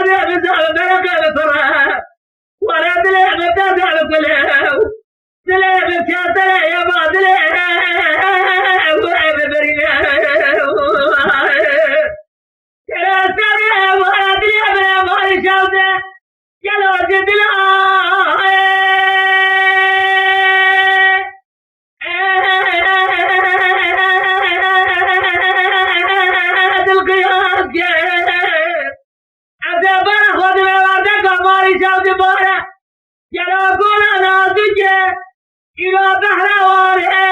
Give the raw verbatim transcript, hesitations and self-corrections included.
Dilê min zave bereke bi pire. Were dilê min derde bi kule. Dilê min kêtere ye ba dilê we bi birîne. Kere sere were dilê min mali şewde. Gelo ji dila dil qiyas kir. Ez ê bera xwe di vê werdeka marî çaw dibare. Gelo gola nazûke, îro behra warê.